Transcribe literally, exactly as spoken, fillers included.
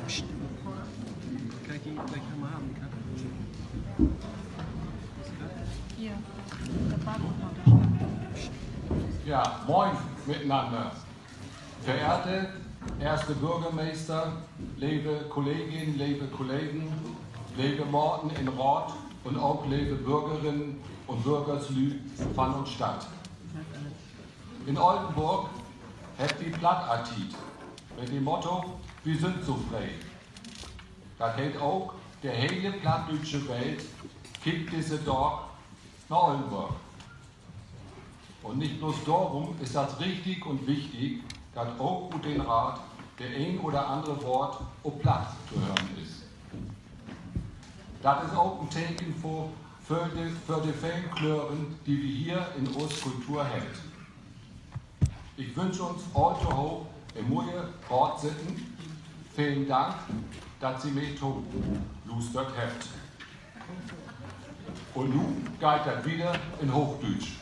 Kann ich die gleich nochmal haben, die Karte? Hier, der Barcode noch, der Stadt. Ja, moin mitenanner. Verehrte eerste Börgermeester, leve Kolleginnen, leve Kollegen, leve Maten in Raat un ok leve Börgerinnen un Börgerslüüd van uns Stadt. In Ollenborg hebbt wi Platt-Tiet mit de Motto: Wi sünd so free. Dat heet ok, de hele plattdüütsche Welt kiekt disse Daag na Ollenborg. Un nich blots dorum is dat richtig un wichtig, dat ok ut den Raat de een oder annere Woort op Platt to hören is. Dat is ok en Teken för, för de, för de velen Klören, de wi hier in us Kultur hebbt. Ik wünsch uns all tohoop en moie Raatsitten. Velen Dank, dat Se mi toluustert hebbt. Un nu geiht dat wieder in Hoochdüütsch.